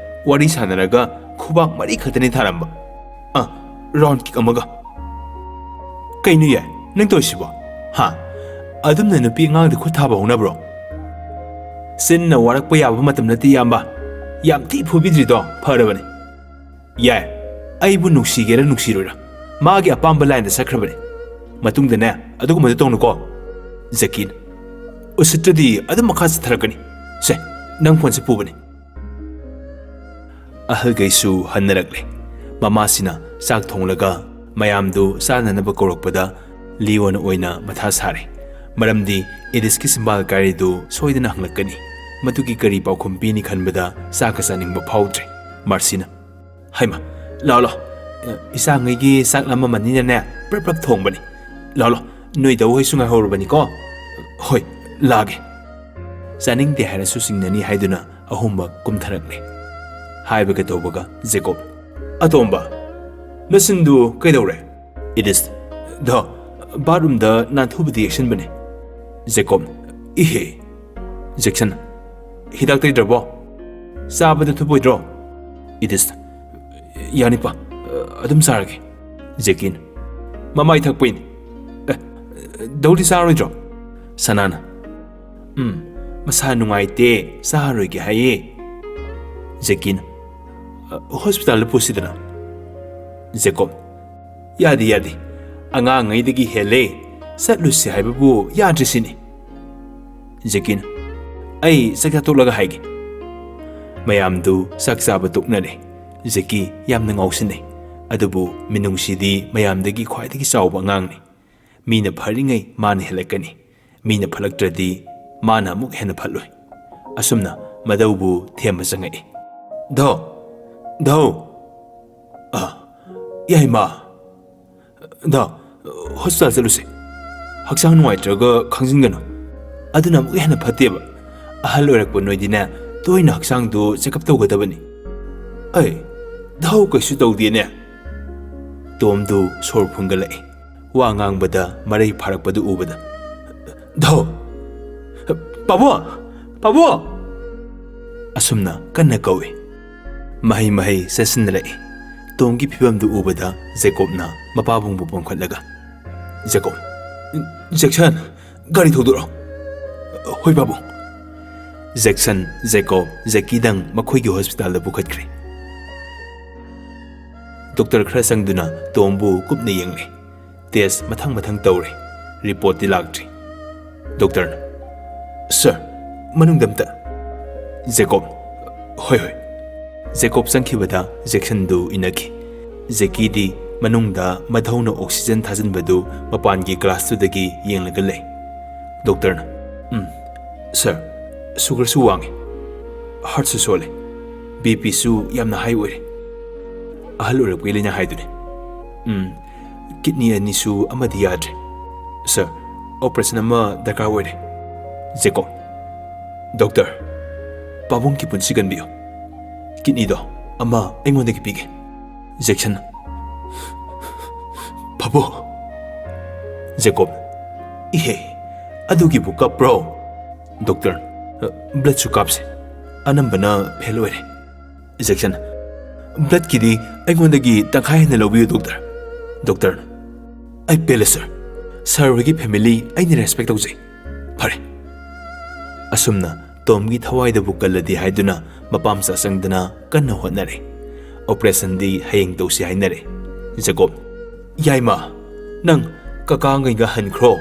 ꯋꯥꯔꯤ ꯁꯥꯟꯅꯔꯒ ꯈꯨꯕꯥꯛ ꯃꯔꯤ ꯈꯛꯇꯅꯤ ꯊꯥꯔꯝꯕ꯫ ꯑ, ꯔꯥꯎꯟ ꯀꯤꯛ ꯑꯃꯒ꯫" "ꯀꯩꯅꯣ ꯌꯥꯏ, ꯅꯪ ꯇꯧꯔꯤꯁꯤꯕꯣ? ꯍꯥ? ꯑꯗꯨꯝꯅ ꯅꯨꯄꯤ ꯑꯉꯥꯡꯗ ꯈꯨꯠ ꯊꯥꯕ ꯍꯧꯅꯕ꯭ꯔꯣ?" "ꯆꯤꯟꯅ ꯋꯥꯔꯛꯄ ꯌꯥꯕ ꯃꯇꯝ ꯅꯠꯇꯦ, ꯏꯌꯥꯝꯕ꯫ ꯌꯥꯝ ꯊꯤ ꯐꯨꯕꯤꯗ꯭ꯔꯤꯗꯣ ꯐꯔꯕꯅꯤ꯫" "ꯌꯥꯏ, ꯑꯩꯕꯨ ꯅꯨꯡꯁꯤꯒꯦꯔꯥ ꯅꯨꯡꯁꯤꯔꯣꯏꯔꯥ, ꯃꯥꯒꯤ ꯑꯄꯥꯝꯕ ꯂꯥꯏꯟꯗ ꯆꯠꯈ꯭ꯔꯕꯅꯦ꯫ ꯃꯇꯨꯡꯗꯅꯦ ꯑꯗꯨꯒꯨꯝꯕꯗꯣ ꯇꯧꯅꯨꯀꯣ꯫ ꯖꯦꯀꯤꯅ, "ꯎꯁꯤꯠꯇ꯭ꯔꯗꯤ ꯑꯗꯨꯝ ꯃꯈꯥ ꯆꯠꯊꯔꯛꯀꯅꯤ꯫ ꯁꯦ, ꯅꯪ ꯐꯣꯟꯁꯦ ꯄꯨꯕꯅꯤ꯫" ꯑꯍꯜꯈꯩꯁꯨ ꯍꯟꯅꯔꯛꯂꯦ꯫ ꯃꯃꯥꯁꯤꯅ ꯆꯥꯛ ꯊꯣꯡꯂꯒ ꯃꯌꯥꯝꯗꯨ ꯆꯥꯅꯅꯕ ꯀꯧꯔꯛꯄꯗ ꯂꯤꯌꯣꯅ ꯑꯣꯏꯅ ꯃꯊꯥ ꯁꯥꯔꯦ꯫ ꯃꯔꯝꯗꯤ ꯏꯗꯤꯁꯀꯤ ꯁꯤꯝꯕꯥꯜ ꯀꯥꯏꯔꯤꯗꯨ ꯁꯣꯏꯗꯅ ꯍꯪꯂꯛꯀꯅꯤ꯫ ꯃꯗꯨꯒꯤ ꯀꯔꯤ ꯄꯥꯎꯈꯨꯝ ꯄꯤꯅꯤ ꯈꯟꯕꯗ ꯆꯥꯛꯀ ꯆꯥꯅꯤꯡꯕ ꯐꯥꯎꯗ꯭ꯔꯦ꯫ ꯃꯥꯔꯁꯤꯅ, "ꯍꯩꯃ, ꯂꯥꯛꯑꯣ, ꯂꯥꯛꯑꯣ꯫ ꯏꯆꯥꯉꯩꯒꯤ ꯆꯥꯛ ꯂꯥꯝꯃꯝꯃꯅꯤꯅꯅꯦ, ꯄ꯭ꯔꯞ ꯄ꯭ꯔꯞ ꯊꯣꯡꯕꯅꯤ꯫ ꯂꯥꯛꯑꯣ, ꯂꯥꯛꯑꯣ, ꯅꯣꯏ ꯗꯥꯎ ꯍꯣꯏꯁꯨ ꯉꯥꯏꯍꯧꯔꯕꯅꯤꯀꯣ꯫" "ꯍꯣꯏ, ꯂꯥꯛꯑꯒꯦ꯫" ꯆꯥꯅꯤꯡꯗꯦ ꯍꯥꯏꯔꯁꯨ ꯁꯤꯡꯅꯅꯤ ꯍꯥꯏꯗꯨꯅ ꯑꯍꯨꯝꯃꯛ ꯀꯨꯝꯊꯔꯛꯂꯦ꯫ ꯍꯥꯏꯕꯒ ꯇꯧꯕꯒ ꯖꯦꯀꯣꯕ, "ꯑꯇꯣꯝꯕ, ꯅꯆꯤꯟꯗꯨ ꯀꯩꯗꯧꯔꯦ?" ꯏꯗꯤꯁ, "ꯗꯣ, ꯕꯥꯠꯔꯨꯝꯗ ꯅꯥꯟꯊꯨꯕꯗꯤ ꯌꯦꯛꯁꯤꯟꯕꯅꯦ꯫" ꯖꯦꯀꯣꯕ, "ꯏꯍꯦ꯫" ꯖꯦꯛꯁꯟ, "ꯍꯤꯗꯥꯛ ꯇꯩꯗ꯭ꯔꯕꯣ? ꯆꯥꯕꯗ ꯊꯨꯞꯄꯣꯏꯗ꯭ꯔꯣ?" ꯏꯗꯤꯁ, "ꯌꯥꯅꯤꯄꯥ, ꯑꯗꯨꯝ ꯆꯥꯔꯒꯦ꯫" ꯖꯦꯀꯤꯅ, "ꯃꯃꯥꯏ ꯊꯛꯄꯩꯅꯤ꯫ ꯑꯦ, ꯗꯧꯗꯤ ꯆꯥꯔꯣꯏꯗ꯭ꯔꯣ?" ꯁꯅꯥꯅ, "ꯎꯝ, ꯃꯁꯥ ꯅꯨꯡꯉꯥꯏꯇꯦ, ꯆꯥꯔꯣꯏꯒꯦ ꯍꯥꯏꯌꯦ꯫" ꯖꯦꯀꯤꯅ, "ꯍꯣꯁꯄꯤꯇꯥꯜꯗ ꯄꯨꯁꯤꯗꯅ꯫" ꯖꯦꯀꯣꯕ, "ꯌꯥꯗꯦ, ꯌꯥꯗꯦ꯫ ꯑꯉꯥꯡꯉꯩꯗꯒꯤ ꯍꯦꯜꯂꯦ꯫ ꯆꯠꯂꯨꯁꯤ ꯍꯥꯏꯕꯕꯨ ꯌꯥꯗ꯭ꯔꯤꯁꯤꯅꯤ꯫" ꯖꯦꯀꯤꯅ, "ꯑꯩ ꯆꯥꯛ ꯆꯥꯊꯣꯛꯂꯒ ꯍꯥꯏꯒꯦ꯫" ꯃꯌꯥꯝꯗꯨ ꯆꯥꯛ ꯆꯥꯕ ꯇꯣꯛꯅꯔꯦ꯫ ꯖꯦꯀꯤ ꯌꯥꯝꯅ ꯉꯥꯎꯁꯤꯟꯅꯩ꯫ ꯑꯗꯨꯕꯨ ꯃꯤꯅꯨꯡꯁꯤꯗꯤ ꯃꯌꯥꯝꯗꯒꯤ ꯈ꯭ꯋꯥꯏꯗꯒꯤ ꯆꯥꯎꯕ ꯑꯉꯥꯡꯅꯤ꯫ ꯃꯤꯅ ꯐꯔꯤꯉꯩ ꯃꯥꯅ ꯍꯦꯜꯂꯛꯀꯅꯤ꯫ ꯃꯤꯅ ꯐꯠꯂꯛꯇ꯭ꯔꯗꯤ ꯃꯥꯅ ꯑꯃꯨꯛ ꯍꯦꯟꯅ ꯐꯠꯂꯣꯏ꯫ ꯑꯁꯨꯝꯅ ꯃꯗꯧꯕꯨ ꯊꯦꯝꯕ ꯆꯪꯉꯛꯏ꯫ "ꯙꯧ! ꯙꯧ!" "ꯑ, ꯌꯥꯏꯃ!" "ꯙꯧ, ꯍꯣꯁꯄꯤꯇꯥꯜ ꯆꯠꯂꯨꯁꯦ꯫ ꯍꯛꯆꯥꯡ ꯅꯨꯡꯉꯥꯏꯇ꯭ꯔꯒ ꯈꯪꯖꯤꯟꯒꯅꯨ꯫ ꯑꯗꯨꯅ ꯑꯃꯨꯛ ꯍꯦꯟꯅ ꯐꯠꯇꯦꯕ꯫ ꯑꯍꯜ ꯑꯣꯏꯔꯛꯄ ꯅꯣꯏꯗꯤꯅꯦ, ꯇꯣꯏꯅ ꯍꯛꯆꯥꯡꯗꯨ ꯆꯦꯛꯑꯞ ꯇꯧꯒꯗꯕꯅꯤ꯫" "ꯑꯩ, ꯙꯧ ꯀꯩꯁꯨ ꯇꯧꯗꯦꯅꯦ꯫" ꯇꯣꯝꯗꯨ ꯁꯣꯔ ꯐꯨꯟꯒꯠꯂꯛꯏ꯫ ꯋꯥ ꯉꯥꯡꯕꯗ ꯃꯔꯩ ꯐꯥꯔꯛꯄꯗꯨ ꯎꯕꯗ, "ꯙꯧ! ꯄꯥꯕꯨꯡ! ꯄꯥꯕꯨꯡ!" ꯑꯁꯨꯝꯅ ꯀꯟꯅ ꯀꯧꯏ꯫ ꯃꯍꯩ ꯃꯍꯩ ꯆꯠꯁꯤꯟꯅꯔꯛꯏ꯫ ꯇꯣꯝꯒꯤ ꯐꯤꯕꯝꯗꯨ ꯎꯕꯗ ꯖꯦꯀꯣꯕꯅ ꯃꯄꯥꯕꯨꯡꯕꯨ ꯄꯣꯝꯈꯠꯂꯒ, "ꯖꯦꯀꯣꯕ, ꯖꯦꯛꯁꯟ, ꯒꯥꯔꯤ ꯊꯧꯗꯣꯔꯛꯑꯣ꯫" "ꯍꯣꯏ, ꯄꯥꯕꯨꯡ꯫" ꯖꯦꯛꯁꯟ, ꯖꯦꯀꯣꯕ, ꯖꯦꯀꯤꯗꯪ ꯃꯈꯣꯏꯒꯤ ꯍꯣꯁꯄꯤꯇꯥꯜꯗ ꯄꯨꯈꯠꯈ꯭ꯔꯦ꯫ ꯗꯣꯛꯇꯔ ꯈꯔ ꯆꯪꯗꯨꯅ ꯇꯣꯝꯕꯨ ꯀꯨꯞꯅ ꯌꯦꯡꯂꯦ꯫ ꯇꯦꯁ ꯃꯊꯪ ꯃꯊꯪ ꯇꯧꯔꯦ꯫ ꯔꯤꯄꯣꯔꯠꯇꯤ ꯂꯥꯛꯇ꯭ꯔꯤ꯫ ꯗꯣꯛꯇꯔꯅ, "ꯁꯔ, ꯃꯅꯨꯡꯗ ꯑꯝꯇ꯫" ꯖꯦꯀꯣꯕ, "ꯍꯣꯏ, ꯍꯣꯏ꯫" ꯖꯦꯀꯣꯕ ꯆꯪꯈꯤꯕꯗ ꯖꯦꯛꯁꯟꯗꯨ ꯏꯟꯅꯈꯤ꯫ ꯖꯦꯀꯤꯗꯤ ꯃꯅꯨꯡꯗ ꯃꯙꯧꯅ ꯑꯣꯛꯁꯤꯖꯟ ꯊꯥꯖꯤꯟꯕꯗꯨ ꯃꯄꯥꯟꯒꯤ ꯒ꯭ꯂꯥꯁꯇꯨꯗꯒꯤ ꯌꯦꯡꯂꯒ ꯂꯩ꯫ ꯗꯣꯛꯇꯔꯅ, "ꯎꯝ, ꯁꯔ, ꯁꯨꯒꯔꯁꯨ ꯋꯥꯡꯉꯤ, ꯍꯥꯔꯠꯁꯨ ꯁꯣꯜꯂꯦ, ꯕꯤ ꯄꯤꯁꯨ ꯌꯥꯝꯅ ꯍꯥꯏ ꯑꯣꯏꯔꯦ꯫ ꯑꯍꯜ ꯑꯣꯏꯔꯛꯄꯒꯤ ꯂꯥꯏꯅꯥ ꯍꯥꯏꯗꯨꯅꯤ꯫ ꯎꯝ, ꯀꯤꯗꯅꯤ ꯑꯅꯤꯁꯨ ꯑꯃꯗꯤ ꯌꯥꯗ꯭ꯔꯦ꯫ ꯁꯔ, ꯑꯣꯄꯔꯦꯁꯟ ꯑꯃ ꯗꯔꯀꯥꯔ ꯑꯣꯏꯔꯦ꯫" ꯖꯦꯀꯣꯕ, "ꯗꯣꯛꯇꯔ, ꯄꯥꯕꯨꯡꯒꯤ ꯄꯨꯟꯁꯤ ꯀꯟꯕꯤꯌꯨ꯫ ꯀꯤꯗꯅꯤꯗꯣ ꯑꯃ ꯑꯩꯉꯣꯟꯗꯒꯤ ꯄꯤꯒꯦ꯫" ꯖꯦꯛꯁꯟ, "ꯄꯥꯕꯨꯡ꯫" ꯖꯦꯀꯣꯕ, "ꯏꯍꯦ, ꯑꯗꯨꯒꯤꯕꯨ ꯀꯞꯄ꯭ꯔꯣ?" ꯗꯣꯛꯇꯔ, "ꯕ꯭ꯂꯗꯁꯨ ꯀꯥꯞꯁꯦ, ꯑꯅꯝꯕꯅ ꯐꯦꯜ ꯑꯣꯏꯔꯦ꯫" ꯖꯦꯛꯁꯟ, "ꯕ꯭ꯂꯗꯀꯤꯗꯤ ꯑꯩꯉꯣꯟꯗꯒꯤ ꯇꯪꯈꯥꯏ ꯍꯦꯟꯅ ꯂꯧꯕꯤꯌꯨ, ꯗꯣꯛꯇꯔ꯫" ꯗꯣꯛꯇꯔꯅ, "ꯑꯩ ꯄꯦꯜꯂꯦ, ꯁꯔ꯫ ꯁꯔ ꯍꯣꯏꯒꯤ ꯐꯦꯃꯤꯂꯤ ꯑꯩꯅ ꯔꯦꯁꯄꯦꯛ ꯇꯧꯖꯩ꯫ ꯐꯔꯦ꯫" ꯑꯁꯨꯝꯅ ꯇꯣꯝꯒꯤ ꯊꯋꯥꯏꯗꯕꯨ ꯀꯜꯂꯗꯤ ꯍꯥꯏꯗꯨꯅ ꯃꯄꯥꯝꯆꯥ ꯆꯪꯗꯅ ꯀꯟꯅ ꯍꯣꯠꯅꯔꯦ꯫ ꯑꯣꯄꯔꯦꯁꯟꯗꯤ ꯍꯌꯦꯡ ꯇꯧꯁꯤ ꯍꯥꯏꯅꯔꯦ꯫ ꯖꯦꯀꯣꯕ, "ꯌꯥꯏꯃ, ꯅꯪ ꯀꯀꯥꯉꯩꯒ ꯍꯟꯈ꯭ꯔꯣ꯫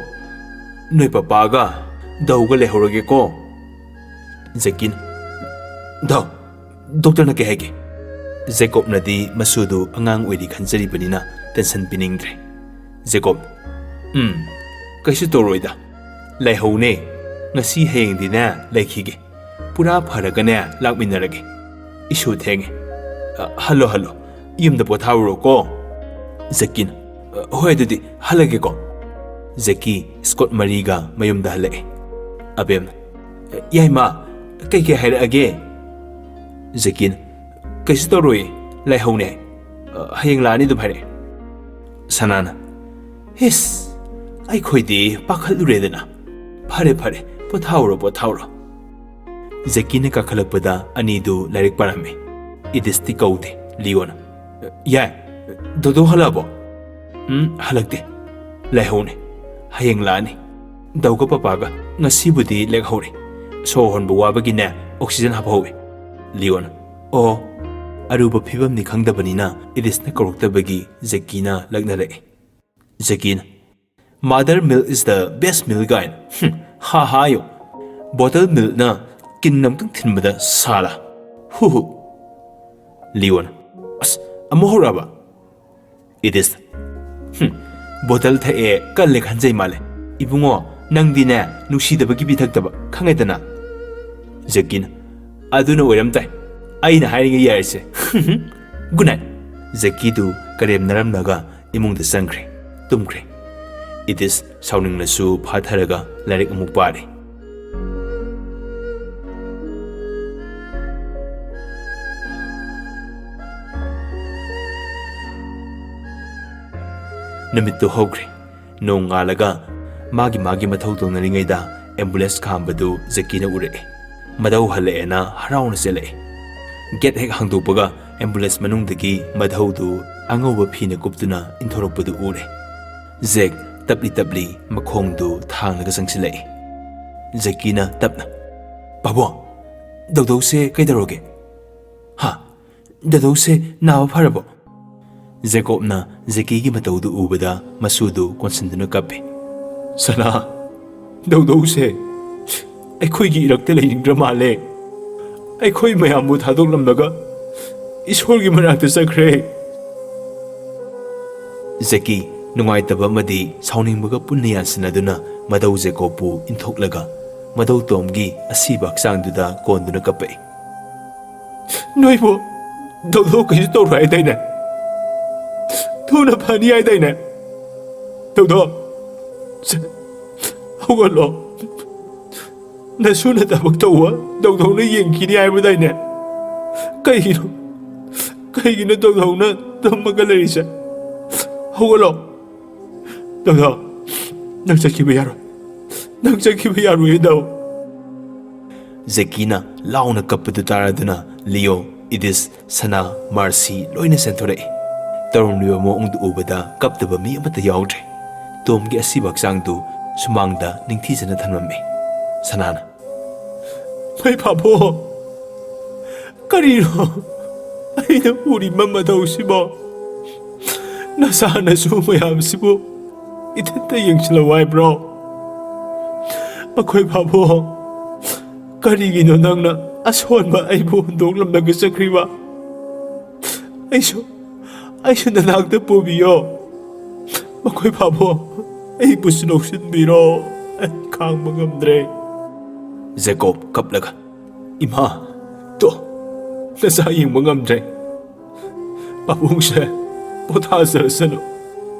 ꯅꯣꯏ ꯄꯄꯥꯒ ꯗꯧꯒ ꯂꯩꯍꯧꯔꯒꯦꯀꯣ꯫" ꯖꯦꯀꯤꯟ, "ꯗꯧ, ꯗꯣꯛꯇꯔꯅ ꯀꯩ ꯍꯥꯏꯒꯦ?" ꯖꯦꯀꯣꯕꯅꯗꯤ ꯃꯁꯨꯗꯨ ꯑꯉꯥꯡ ꯑꯣꯏꯔꯤ ꯈꯟꯖꯔꯤꯕꯅꯤꯅ ꯇꯦꯟꯁꯟ ꯄꯤꯅꯤꯡꯗ꯭ꯔꯦ꯫ ꯖꯦꯀꯣꯕ, "ꯎꯝ, ꯀꯩꯁꯨ ꯇꯧꯔꯣꯏꯗ꯫ ꯂꯥꯏꯍꯧꯅꯦ꯫ ꯉꯁꯤ ꯍꯌꯦꯡꯗꯤꯅꯦ ꯂꯩꯈꯤꯒꯦ꯫ ꯄꯨꯔꯥ ꯐꯔꯒꯅꯦ ꯂꯥꯛꯃꯤꯟꯅꯔꯒꯦ꯫ ꯏꯁꯨ ꯊꯦꯡꯉꯦ꯫ ꯑ, ꯍꯜꯂꯣ, ꯍꯜꯂꯣ꯫ ꯌꯨꯝꯗ ꯄꯣꯊꯥꯔꯨꯔꯣꯀꯣ꯫" ꯖꯦꯀꯤꯟ, "ꯑ, ꯍꯣꯏ, ꯑꯗꯨꯗꯤ ꯍꯜꯂꯒꯦꯀꯣ꯫" ꯖꯦꯀꯤ ꯁ꯭ꯀꯣꯠ ꯃꯔꯤꯒ ꯃꯌꯨꯝꯗ ꯍꯜꯂꯛꯑꯦ꯫ ꯑꯕꯦꯝꯅ, "ꯌꯥꯏꯃ, ꯀꯩꯀꯩ ꯍꯥꯏꯔꯛꯑꯒꯦ?" ꯖꯦꯀꯤꯟ, "ꯀꯩꯁꯨ ꯇꯧꯔꯣꯏ, ꯂꯥꯏꯍꯧꯅꯦ꯫ ꯑ, ꯍꯌꯦꯡ ꯂꯥꯛꯑꯅꯤ ꯑꯗꯨꯝ ꯍꯥꯏꯔꯛꯑꯦ꯫" ꯁꯅꯥꯅ, "ꯍꯤꯁ, ꯑꯩꯈꯣꯏꯗꯤ ꯄꯥꯈꯠꯂꯨꯔꯦꯗꯅ꯫ ꯐꯔꯦ, ꯐꯔꯦ, ꯄꯣꯊꯥꯎꯔꯣ, ꯄꯣꯊꯥꯎꯔꯣ꯫" ꯖꯦꯀꯤꯅ ꯀꯥꯈꯠꯂꯛꯄꯗ ꯑꯅꯤꯗꯨ ꯂꯥꯏꯔꯤꯛ ꯄꯥꯔꯝꯃꯤ꯫ ꯏꯗꯤꯁꯇꯤ ꯀꯧꯗꯦ꯫ ꯂꯤꯌꯣꯅ, "ꯌꯥꯏ, ꯗꯣꯗꯣ ꯍꯜꯂꯛꯑꯕꯣ?" "ꯎꯝ, ꯍꯜꯂꯛꯇꯦ꯫ ꯂꯥꯏꯍꯧꯅꯦ꯫ ꯍꯌꯦꯡ ꯂꯥꯛꯑꯅꯤ꯫ ꯗꯧꯒ ꯄꯄꯥꯒ ꯉꯁꯤꯕꯨꯗꯤ ꯂꯦꯛꯍꯧꯔꯦ꯫ ꯁꯣꯔ ꯍꯣꯟꯕ ꯋꯥꯕꯒꯤꯅꯦ ꯑꯣꯛꯁꯤꯖꯟ ꯍꯥꯞꯍꯧꯋꯦ꯫" ꯂꯤꯌꯣꯅ, "ꯑꯣ, ꯑꯔꯨꯕ ꯐꯤꯕꯝꯅꯤ ꯈꯪꯗꯕꯅꯤꯅ ꯏꯗꯤꯁꯅ ꯀꯧꯔꯛꯇꯕꯒꯤ ꯖꯦꯀꯤꯅ ꯂꯛꯅꯔꯛꯏ꯫ ꯖꯦꯀꯤꯅ, "Mother milk is the best milk" ꯀꯥꯏꯅ, ꯍꯨꯝ, ꯍꯥ ꯍꯥꯏꯌꯣ꯫ "Bottle milkꯅ ꯀꯤꯟ ꯑꯃꯨꯛꯇꯪ ꯊꯤꯟꯕꯗ ꯁꯥꯂꯥ꯫ ꯍꯨ ꯍꯨ"꯫ ꯂꯤꯌꯣꯅ, "ꯑꯁ, ꯑꯃꯨꯛ ꯍꯧꯔꯛꯑꯕ?" ꯏꯗꯤꯁ, "ꯍꯨꯝ, ꯕꯣꯇꯜ ꯊꯛꯑꯦ, ꯀꯜꯂꯦ ꯈꯟꯖꯩ ꯃꯥꯜꯂꯦ꯫ ꯏꯕꯨꯡꯉꯣ, ꯅꯪꯗꯤꯅꯦ, ꯅꯨꯡꯁꯤꯗꯕꯒꯤ ꯄꯤꯊꯛꯇꯕ, ꯈꯪꯉꯦꯗꯅ?" ꯖꯦꯀꯤꯅ, "ꯑꯗꯨꯅ ꯑꯣꯏꯔꯝ ꯇꯥꯏ꯫ ꯑꯩꯅ ꯍꯥꯏꯔꯤꯉꯩ ꯌꯥꯔꯤꯁꯦ꯫ Good night." ꯖꯦꯀꯤꯗꯨ ꯀꯔꯦꯝꯅꯔꯝꯂꯒ ꯏꯃꯨꯡꯗ ꯆꯪꯈ꯭ꯔꯦ, ꯇꯨꯝꯈ꯭ꯔꯦ꯫ ꯏꯗꯤꯁ ꯁꯥꯎꯅꯤꯡꯂꯁꯨ ꯐꯥꯊꯔꯒ ꯂꯥꯏꯔꯤꯛ ꯑꯃꯨꯛ ꯄꯥꯔꯤ꯫ ꯅꯨꯃꯤꯠꯇꯨ ꯍꯧꯈ꯭ꯔꯦ꯫ ꯅꯣꯡꯉꯥꯜꯂꯒ ꯃꯥꯒꯤ ꯃꯥꯒꯤ ꯃꯊꯧ ꯇꯧꯅꯔꯤꯉꯩꯗ ꯑꯦꯝꯕꯨꯂꯦꯟꯁ ꯈꯥꯝꯕꯗꯨ ꯖꯦꯀꯤꯅ ꯎꯔꯛꯑꯦ꯫ ꯃꯙꯧ ꯍꯜꯂꯛꯑꯦꯅ ꯍꯔꯥꯎꯅ ꯆꯦꯜꯂꯛꯑꯦ꯫ ꯒꯦꯠ ꯍꯦꯛ ꯍꯥꯡꯗꯣꯛꯄꯒ ꯑꯦꯝꯕꯨꯂꯦꯟꯁ ꯃꯅꯨꯡꯗꯒꯤ ꯃꯙꯧꯗꯨ ꯑꯉꯧꯕ ꯐꯤꯅ ꯀꯨꯞꯇꯨꯅ ꯏꯟꯊꯣꯔꯛꯄꯗꯨ ꯎꯔꯦ꯫ ꯖꯦꯛ ꯇꯞꯂꯤ ꯇꯞꯂꯤ ꯃꯈꯣꯡꯗꯨ ꯊꯥꯡꯂꯒ ꯆꯪꯁꯤꯜꯂꯛꯏ꯫ ꯖꯦꯀꯤꯅ ꯇꯞꯅ, "ꯄꯥꯕꯣ, ꯗꯧꯗꯧꯁꯦ ꯀꯩꯗꯧꯔꯒꯦ? ꯍꯥ? ꯗꯧꯗꯧꯁꯦ ꯅꯥꯕ ꯐꯔꯕꯣ?" ꯖꯦꯀꯣꯕꯅ ꯖꯦꯀꯤꯒꯤ ꯃꯇꯧꯗꯨ ꯎꯕꯗ ꯃꯁꯨꯗꯨ ꯀꯣꯟꯁꯤꯟꯗꯨꯅ ꯀꯞꯄꯤ꯫ "ꯁꯅꯥ, ꯗꯧꯗꯧꯁꯦ ꯑꯩꯈꯣꯏꯒꯤ ꯏꯔꯛꯇ ꯂꯩꯅꯤꯡꯗ꯭ꯔ ꯃꯥꯜꯂꯦ꯫ ꯑꯩꯈꯣꯏ ꯃꯌꯥꯝꯕꯨ ꯊꯥꯗꯣꯛꯂꯝꯂꯒ ꯏꯁꯣꯔꯒꯤ ꯃꯅꯥꯛꯇ ꯆꯠꯈ꯭ꯔꯦ꯫" ꯖꯦꯀꯤ ꯅꯨꯡꯉꯥꯏꯇꯕ ꯑꯃꯗꯤ ꯁꯥꯎꯅꯤꯡꯕꯒ ꯄꯨꯟꯅ ꯌꯥꯟꯁꯤꯟꯅꯗꯨꯅ ꯃꯙꯧ ꯖꯦꯀꯣꯕꯄꯨ ꯏꯟꯊꯣꯛꯂꯒ ꯃꯙꯧ ꯇꯣꯝꯒꯤ ꯑꯁꯤꯕ ꯍꯛꯆꯥꯡꯗꯨꯗ ꯀꯣꯟꯗꯨꯅ ꯀꯞꯄꯛꯏ꯫ "ꯅꯣꯏꯕꯨ ꯗꯧꯗꯧ ꯀꯩꯁꯨ ꯇꯧꯔꯣꯏ ꯍꯥꯏꯗꯥꯏꯅꯦ? ꯊꯨꯅ ꯐꯅꯤ ꯍꯥꯏꯗꯥꯏꯅꯦ? ꯗꯧꯗꯧ, ꯁꯦ, ꯍꯧꯒꯠꯂꯣ꯫ ꯅꯁꯨꯅ ꯊꯕꯛ ꯇꯧꯕ ꯗꯧꯗꯧꯅ ꯌꯦꯡꯈꯤꯅꯤ ꯍꯥꯏꯕꯗꯥꯏꯅꯦ? ꯀꯩꯒꯤꯅꯣ, ꯀꯩꯒꯤꯅꯣ ꯗꯧꯗꯧꯅ ꯇꯨꯝꯃꯒ ꯂꯩꯔꯤꯁꯦ? ꯍꯧꯒꯠꯂꯣ꯫ ꯗꯧꯗꯧ, ꯅꯪ ꯆꯠꯈꯤꯕ ꯌꯥꯔꯣꯏ꯫ ꯅꯪ ꯆꯠꯈꯤꯕ ꯌꯥꯔꯣꯏꯌꯦ, ꯗꯧ꯫" ꯖꯦꯀꯤꯅ ꯂꯥꯎꯅ ꯀꯞꯄꯗꯨ ꯇꯥꯔꯗꯨꯅ ꯂꯤꯌꯣ, ꯏꯗꯤꯁ, ꯁꯅꯥ, ꯃꯥꯔꯁꯤ ꯂꯣꯏꯅ ꯆꯦꯟꯊꯣꯔꯛꯏ꯫ ꯇꯧꯔꯝꯂꯤꯕ ꯃꯑꯣꯡꯗꯨ ꯎꯕꯗ ꯀꯞꯇꯕ ꯃꯤ ꯑꯃꯠꯇ ꯌꯥꯎꯗ꯭ꯔꯦ꯫ ꯇꯣꯝꯒꯤ ꯑꯁꯤꯕ ꯍꯛꯆꯥꯡꯗꯨ ꯁꯨꯃꯥꯡꯗ ꯅꯤꯡꯊꯤꯖꯅ ꯊꯝꯂꯝꯃꯤ꯫ ꯁꯅꯥꯅ, "ꯃꯩ ꯐꯥꯕꯣ, ꯀꯔꯤꯅꯣ? ꯑꯩꯅ ꯎꯔꯤꯕ ꯃꯇꯧꯁꯤꯕꯣ? ꯅꯆꯥꯅꯁꯨ ꯃꯌꯥꯝꯁꯤꯕꯨ ꯏꯊꯟꯇ ꯌꯦꯡꯁꯤꯜꯂꯧ ꯍꯥꯏꯕ꯭ꯔꯣ? ꯃꯈꯣꯏ ꯐꯥꯕꯣ, ꯀꯔꯤꯒꯤꯅꯣ ꯅꯪꯅ ꯑꯁꯣꯟꯕ ꯑꯩꯕꯨ ꯍꯨꯟꯗꯣꯛꯂꯝꯂꯒ ꯆꯠꯈ꯭ꯔꯤꯕ? ꯑꯩꯁꯨ, ꯑꯩꯁꯨ ꯅꯅꯥꯛꯇ ꯄꯨꯕꯤꯌꯣ꯫ ꯃꯈꯣꯏ ꯐꯥꯕꯣ, ꯑꯩꯕꯨꯁꯨ ꯂꯧꯁꯤꯟꯕꯤꯔꯣ꯫ ꯑꯩ ꯈꯥꯡꯕ ꯉꯝꯗ꯭ꯔꯦ꯫ ꯖꯦꯀꯣꯕ ꯀꯞꯂꯒ, "ꯏꯃꯥ, ꯇꯣ, ꯅꯆꯥ ꯌꯦꯡꯕ ꯉꯝꯗ꯭ꯔꯦ꯫ ꯄꯥꯕꯨꯡꯁꯦ ꯄꯣꯊꯥꯖꯔꯁꯅꯨ꯫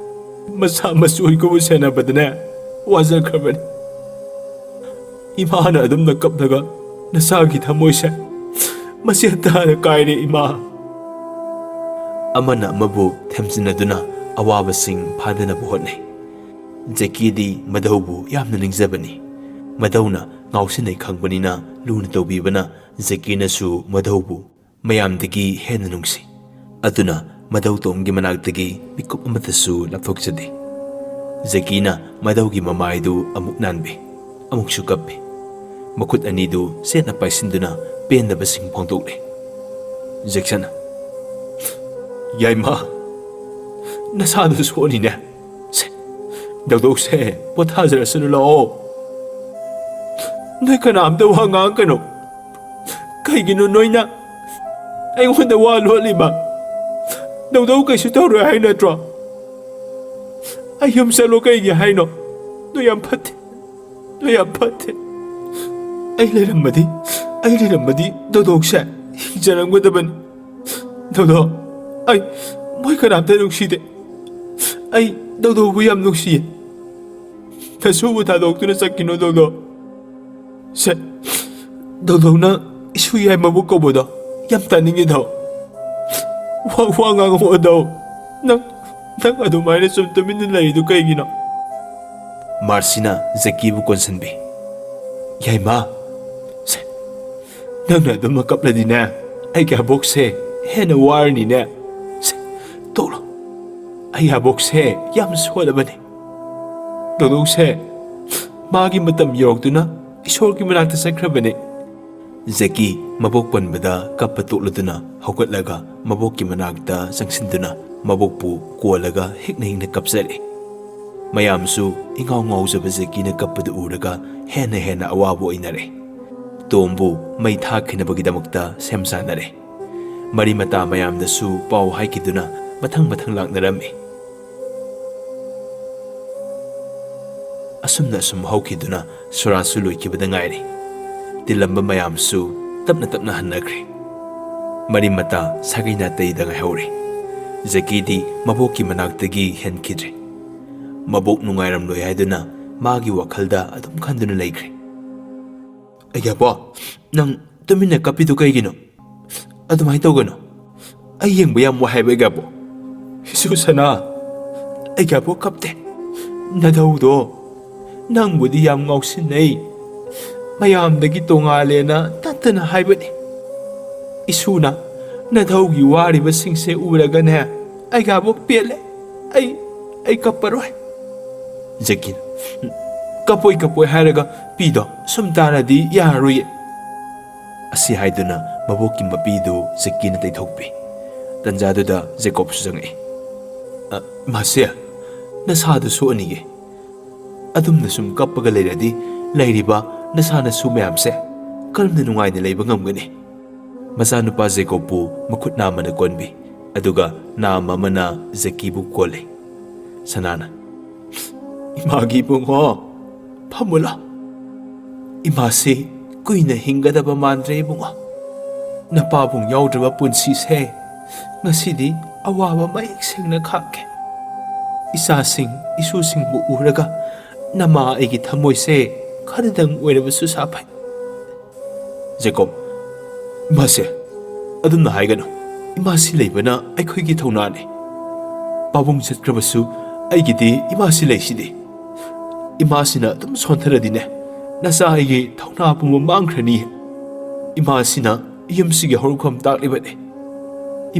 ꯃꯆꯥ ꯃꯁꯨ ꯑꯩꯈꯣꯏꯕꯨ ꯁꯦꯟꯅꯕꯗꯅꯦ ꯋꯥꯖꯈ꯭ꯔꯕꯅꯤ꯫ ꯏꯃꯥꯅ ꯑꯗꯨꯝꯅ ꯀꯞꯂꯒ ꯅꯆꯥꯒꯤ ꯊꯃꯣꯏꯁꯦ ꯃꯆꯦꯠ ꯇꯥꯅ ꯀꯥꯏꯔꯦ, ꯏꯃꯥ꯫" ꯑꯃꯅ ꯑꯃꯕꯨ ꯊꯦꯝꯖꯤꯟꯅꯗꯨꯅ ꯑꯋꯥꯕꯁꯤꯡ ꯐꯥꯗꯅꯕ ꯍꯣꯠꯅꯩ꯫ ꯖꯦꯀꯤꯗꯤ ꯃꯙꯧꯕꯨ ꯌꯥꯝꯅ ꯅꯤꯡꯖꯕꯅꯤ꯫ ꯃꯙꯧꯅ ꯉꯥꯎꯁꯤꯟꯅꯩ ꯈꯪꯕꯅꯤꯅ ꯂꯨꯅ ꯇꯧꯕꯤꯕꯅ ꯖꯦꯀꯤꯅꯁꯨ ꯃꯙꯧꯕꯨ ꯃꯌꯥꯝꯗꯒꯤ ꯍꯦꯟꯅ ꯅꯨꯡꯁꯤ꯫ ꯑꯗꯨꯅ ꯃꯙꯧ ꯇꯣꯝꯒꯤ ꯃꯅꯥꯛꯇꯒꯤ ꯃꯤꯀꯨꯞ ꯑꯃꯠꯇꯁꯨ ꯂꯥꯞꯊꯣꯛꯆꯗꯦ꯫ ꯖꯦꯀꯤꯅ ꯃꯙꯧꯒꯤ ꯃꯃꯥꯏꯗꯨ ꯑꯃꯨꯛ ꯅꯥꯟꯕꯤ, ꯑꯃꯨꯛꯁꯨ ꯀꯞꯄꯤ꯫ ꯃꯈꯨꯠ ꯑꯅꯤꯗꯨ ꯆꯦꯠꯅ ꯄꯥꯏꯁꯤꯟꯗꯨꯅ ꯄꯦꯟꯗꯕꯁꯤꯡ ꯐꯣꯡꯗꯣꯛꯂꯤ꯫ ꯖꯦꯛꯁꯟꯅ, "ꯌꯥꯏꯃ, ꯅꯁꯥꯗꯨ ꯁꯣꯛꯑꯅꯤꯅꯦ꯫ ꯁꯦ, ꯗꯧꯗꯧꯁꯦ, ꯄꯣꯊꯥꯖꯔꯁꯅꯨ ꯂꯥꯛꯑꯣ꯫ ꯅꯣꯏ ꯀꯅꯥꯝꯇ ꯋꯥ ꯉꯥꯡꯒꯅꯨ꯫ ꯀꯩꯒꯤꯅꯣ ꯅꯣꯏꯅ ꯑꯩꯉꯣꯟꯗ ꯋꯥ ꯂꯣꯠꯂꯤꯕ? ꯗꯧꯗꯧ ꯀꯩꯁꯨ ꯇꯧꯔꯣꯏ ꯍꯥꯏ ꯅꯠꯇ꯭ꯔꯣ? ꯑꯩ ꯌꯨꯝ ꯆꯠꯂꯣ ꯀꯩꯒꯤ ꯍꯥꯏꯅꯣ? ꯅꯣꯏ ꯌꯥꯝ ꯐꯠꯇꯦ꯫ ꯅꯣꯏ ꯌꯥꯝ ꯐꯠꯇꯦ꯫ ꯑꯩ ꯂꯩꯔꯝꯃꯗꯤ, ꯑꯩ ꯂꯩꯔꯝꯃꯗꯤ ꯗꯧꯗꯧꯁꯦ ꯍꯤꯡꯖꯔꯝꯒꯗꯕꯅꯤ꯫ ꯗꯧꯗꯧ, ꯑꯩ ꯃꯣꯏ ꯀꯅꯥꯝꯇ ꯅꯨꯡꯁꯤꯗꯦ꯫ ꯑꯩ ꯗꯧꯗꯧꯕꯨ ꯌꯥꯝ ꯅꯨꯡꯁꯤꯌꯦ꯫ ꯅꯁꯨꯕꯨ ꯊꯥꯗꯣꯛꯇꯨꯅ ꯆꯠꯈꯤꯅꯣ, ꯗꯧꯗꯧ꯫ ꯁꯦ, ꯗꯧꯗꯧꯅ ꯏꯁꯨ ꯌꯥꯏꯃꯕꯨ ꯀꯧꯕꯗꯣ ꯌꯥꯝ ꯇꯥꯅꯤꯡꯉꯦ, ꯗꯧ꯫ ꯋꯥ, ꯋꯥ ꯉꯥꯡꯉꯛꯑꯣ, ꯗꯧ꯫ ꯅꯪ, ꯅꯪ ꯑꯗꯨꯃꯥꯏꯅ ꯁꯨꯝ ꯇꯨꯃꯤꯟꯅ ꯂꯩꯔꯤꯗꯨ ꯀꯩꯒꯤꯅꯣ?" ꯃꯥꯔꯁꯤꯅ ꯖꯦꯀꯤꯕꯨ ꯀꯣꯟꯁꯤꯟꯕꯤ꯫ "ꯌꯥꯏꯃ, ꯁꯦ, ꯅꯪꯅ ꯑꯗꯨꯝ ꯀꯞꯂꯗꯤꯅꯦ, ꯑꯩꯒꯤ ꯑꯕꯣꯛꯁꯦ ꯍꯦꯟꯅ ꯋꯥꯔꯅꯤꯅꯦ꯫ ꯁꯦ, ꯇꯣꯛꯂꯣ꯫ ꯑꯩꯒꯤ ꯑꯕꯣꯛꯁꯦ ꯌꯥꯝ ꯁꯣꯜꯂꯕꯅꯤ꯫ ꯗꯧꯗꯧꯁꯦ ꯃꯥꯒꯤ ꯃꯇꯝ ꯌꯧꯔꯛꯇꯨꯅ ꯏꯁꯣꯔꯒꯤ ꯃꯅꯥꯛꯇ ꯆꯠꯈ꯭ꯔꯕꯅꯤ꯫ ꯖꯦꯀꯤ ꯃꯕꯣꯛ ꯄꯟꯕꯗ ꯀꯞꯄ ꯇꯣꯛꯂꯗꯨꯅ ꯍꯧꯒꯠꯂꯒ ꯃꯕꯣꯛꯀꯤ ꯃꯅꯥꯛꯇ ꯆꯪꯁꯤꯟꯗꯨꯅ ꯃꯕꯣꯛꯄꯨ ꯀꯣꯜꯂꯒ ꯍꯤꯛꯅ ꯍꯤꯛꯅ ꯀꯞꯆꯔꯦ꯫ ꯃꯌꯥꯝꯁꯨ ꯏꯉꯥꯎ ꯉꯥꯎꯖꯕ ꯖꯦꯀꯤꯅ ꯀꯞꯄꯗꯨ ꯎꯔꯒ ꯍꯦꯟꯅ ꯍꯦꯟꯅ ꯑꯋꯥꯕ ꯑꯣꯏꯅꯔꯦ꯫ ꯇꯣꯝꯕꯨ ꯃꯩ ꯊꯥꯈꯤꯅꯕꯒꯤꯗꯃꯛꯇ ꯁꯦꯝ ꯁꯥꯅꯔꯦ꯫ ꯃꯔꯤ ꯃꯇꯥ ꯃꯌꯥꯝꯗꯁꯨ ꯄꯥꯎ ꯍꯥꯏꯈꯤꯗꯨꯅ ꯃꯊꯪ ꯃꯊꯪ ꯂꯥꯛꯅꯔꯝꯃꯤ꯫ ꯑꯁꯨꯝꯅ ꯑꯁꯨꯝ ꯍꯧꯈꯤꯗꯨꯅ ꯁꯣꯔꯥꯠꯁꯨ ꯂꯣꯏꯈꯤꯕꯗ ꯉꯥꯏꯔꯤ꯫ ꯇꯤꯜꯂꯝꯕ ꯃꯌꯥꯝꯁꯨ ꯇꯞꯅ ꯇꯞꯅ ꯍꯟꯅꯈ꯭ꯔꯦ꯫ ꯃꯔꯤ ꯃꯇꯥ ꯁꯥꯒꯩ ꯅꯥꯇꯩꯗ ꯉꯥꯏꯍꯧꯔꯦ꯫ ꯖꯦꯀꯤꯗꯤ ꯃꯕꯣꯛꯀꯤ ꯃꯅꯥꯛꯇꯒꯤ ꯍꯦꯟꯈꯤꯗ꯭ꯔꯦ꯫ ꯃꯕꯣꯛ ꯅꯨꯡꯉꯥꯏꯔꯝꯂꯣꯏ ꯍꯥꯏꯗꯨꯅ ꯃꯥꯒꯤ ꯋꯥꯈꯜꯗ ꯑꯗꯨꯝ ꯈꯟꯗꯨꯅ ꯂꯩꯈ꯭ꯔꯦ꯫ "ꯑꯩꯒꯤꯕꯣ, ꯅꯪ ꯇꯨꯃꯤꯟꯅ ꯀꯞꯄꯤꯗꯨ ꯀꯩꯒꯤꯅꯣ? ꯑꯗꯨꯃꯥꯏꯅ ꯇꯧꯒꯅꯨ꯫ ꯑꯩ ꯌꯦꯡꯕ ꯌꯥꯝ ꯋꯥꯏ ꯍꯥꯏꯕ, ꯑꯩꯒꯤꯕꯣ꯫ ꯏꯁꯨ ꯁꯅꯥ, ꯑꯩꯒꯤꯕꯣ ꯀꯞꯇꯦ꯫ ꯅꯙꯧꯗꯣ ꯅꯪꯕꯨꯗꯤ ꯌꯥꯝ ꯉꯥꯎꯁꯤꯟꯅꯩ꯫ ꯃꯌꯥꯝꯗꯒꯤ ꯇꯣꯉꯥꯜꯂꯦꯅ ꯇꯠꯇꯅ ꯍꯥꯏꯕꯅꯤ꯫ ꯏꯁꯨꯅ ꯅꯙꯧꯒꯤ ꯋꯥꯔꯤꯕꯁꯤꯡꯁꯦ ꯎꯔꯒꯅꯦ, ꯑꯩꯒꯤꯕꯣ ꯄꯦꯜꯂꯦ꯫ ꯑꯩ, ꯑꯩ ꯀꯞꯄꯔꯣꯏ꯫" ꯖꯦꯀꯤꯅ, "ꯀꯞꯄꯣꯏ, ꯀꯞꯄꯣꯏ ꯍꯥꯏꯔꯒ ꯄꯤꯗꯣ ꯁꯨꯝ ꯇꯥꯔꯗꯤ ꯌꯥꯔꯔꯣꯏꯌꯦ꯫" ꯑꯁꯤ ꯍꯥꯏꯗꯨꯅ ꯃꯕꯣꯛꯀꯤ ꯃꯄꯤꯗꯨ ꯖꯦꯀꯤꯅ ꯇꯩꯊꯣꯛꯄꯤ꯫ ꯇꯟꯖꯥꯗꯨꯗ ꯖꯦꯀꯣꯕꯁꯨ ꯆꯪꯉꯛꯏ꯫ "ꯑ, ꯏꯃꯥꯁꯦ, ꯅꯁꯥꯗꯨ ꯁꯣꯛꯑꯅꯤꯌꯦ꯫ ꯑꯗꯨꯝꯅ ꯁꯨꯝ ꯀꯞꯄꯒ ꯂꯩꯔꯗꯤ ꯂꯩꯔꯤꯕ ꯅꯁꯥ ꯅꯁꯨ ꯃꯌꯥꯝꯁꯦ ꯀꯔꯝꯅ ꯅꯨꯡꯉꯥꯏꯅ ꯂꯩꯕ ꯉꯝꯒꯅꯤ?" ꯃꯆꯥꯅꯨꯄꯥ ꯖꯦꯀꯣꯕꯄꯨ ꯃꯈꯨꯠ ꯅꯥꯝꯃꯅ ꯀꯣꯟꯕꯤ, ꯑꯗꯨꯒ ꯅꯥꯝꯃ ꯑꯃꯅ ꯖꯦꯀꯤꯕꯨ ꯀꯣꯜꯂꯤ꯫ ꯁꯅꯥꯅ, "ꯏꯃꯥꯒꯤ ꯏꯕꯨꯡꯉꯣ, ꯐꯝꯃꯨꯂꯥ꯫ ꯏꯃꯥꯁꯤ ꯀꯨꯏꯅ ꯍꯤꯡꯒꯗꯕ ꯃꯥꯟꯗ꯭ꯔꯦ ꯏꯕꯨꯡꯉꯣ꯫ ꯅꯄꯥꯕꯨꯡ ꯌꯥꯎꯗ꯭ꯔꯕ ꯄꯨꯟꯁꯤꯁꯦ ꯉꯁꯤꯗꯤ ꯑꯋꯥꯕ ꯃꯌꯦꯛ ꯁꯦꯡꯅ ꯈꯥꯛꯀꯦ꯫ ꯏꯆꯥꯁꯤꯡ, ꯏꯁꯨꯁꯤꯡꯕꯨ ꯎꯔꯒ ꯅꯃꯥ ꯑꯩꯒꯤ ꯊꯃꯣꯏꯁꯦ ꯈꯔꯗꯪ ꯑꯣꯏꯔꯕꯁꯨ ꯁꯥꯐꯩ꯫" ꯖꯦꯀꯣꯕ, "ꯏꯃꯥꯁꯦ, ꯑꯗꯨꯝꯅ ꯍꯥꯏꯒꯅꯨ꯫ ꯏꯃꯥꯁꯤ ꯂꯩꯕꯅ ꯑꯩꯈꯣꯏꯒꯤ ꯊꯧꯅꯥꯅꯤ꯫ ꯄꯥꯕꯨꯡ ꯆꯠꯈ꯭ꯔꯕꯁꯨ ꯑꯩꯒꯤꯗꯤ ꯏꯃꯥꯁꯤ ꯂꯩꯁꯤꯗꯤ꯫ ꯏꯃꯥꯁꯤꯅ ꯑꯗꯨꯝ ꯁꯣꯟꯊꯔꯗꯤꯅꯦ, ꯅꯆꯥ ꯑꯩꯒꯤ ꯊꯧꯅꯥ ꯄꯨꯝꯕ ꯃꯥꯡꯈ꯭ꯔꯅꯤ꯫ ꯏꯃꯥꯁꯤꯅ ꯌꯨꯝꯁꯤꯒꯤ ꯍꯧꯔꯛꯐꯝ ꯇꯥꯛꯂꯤꯕꯅꯤ꯫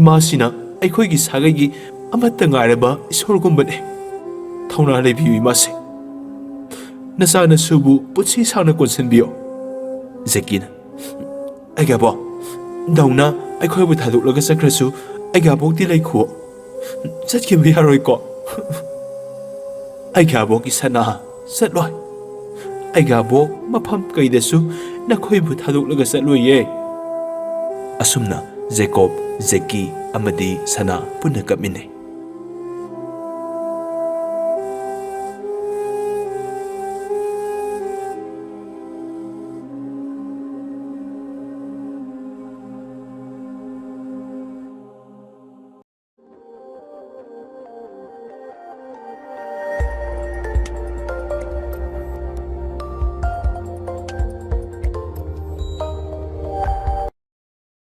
ꯏꯃꯥꯁꯤꯅ ꯑꯩꯈꯣꯏꯒꯤ ꯁꯥꯒꯩꯒꯤ ꯑꯃꯠꯇ ꯉꯥꯏꯔꯕ ꯏꯁꯣꯔꯒꯨꯝꯕꯅꯤ꯫ ꯊꯧꯅꯥ ꯂꯩꯕꯤꯌꯨ ꯏꯃꯥꯁꯦ꯫ ꯅꯆꯥ ꯅꯁꯨꯕꯨ ꯄꯨꯟꯁꯤ ꯁꯥꯡꯅ ꯀꯣꯟꯁꯤꯟꯕꯤꯌꯨ꯫" ꯖꯦꯀꯤꯅ, ꯑꯩꯒꯤ ꯑꯕꯣꯛ, ꯗꯥꯎꯅ ꯑꯩꯈꯣꯏꯕꯨ ꯊꯥꯗꯣꯛꯂꯒ ꯆꯠꯈ꯭ꯔꯁꯨ, ꯑꯩꯒꯤ ꯑꯕꯣꯛꯇꯤ ꯂꯩꯈꯨꯑꯣ꯫ ꯆꯠꯈꯤꯕ ꯌꯥꯔꯣꯏꯀꯣ꯫ ꯑꯩꯒꯤ ꯑꯕꯣꯛꯀꯤ ꯁꯅꯥ, ꯆꯠꯂꯣꯏ꯫ ꯑꯩꯒꯤ ꯑꯕꯣꯛ ꯃꯐꯝ ꯀꯩꯗꯁꯨ ꯅꯈꯣꯏꯕꯨ ꯊꯥꯗꯣꯛꯂꯒ ꯆꯠꯂꯣꯏꯌꯦ꯫ ꯑꯁꯨꯝꯅ ꯖꯦꯀꯣꯕ, ꯖꯦꯀꯤ ꯑꯃꯗꯤ ꯁꯅꯥ ꯄꯨꯟꯅ ꯀꯞꯃꯤꯟꯅꯩ꯫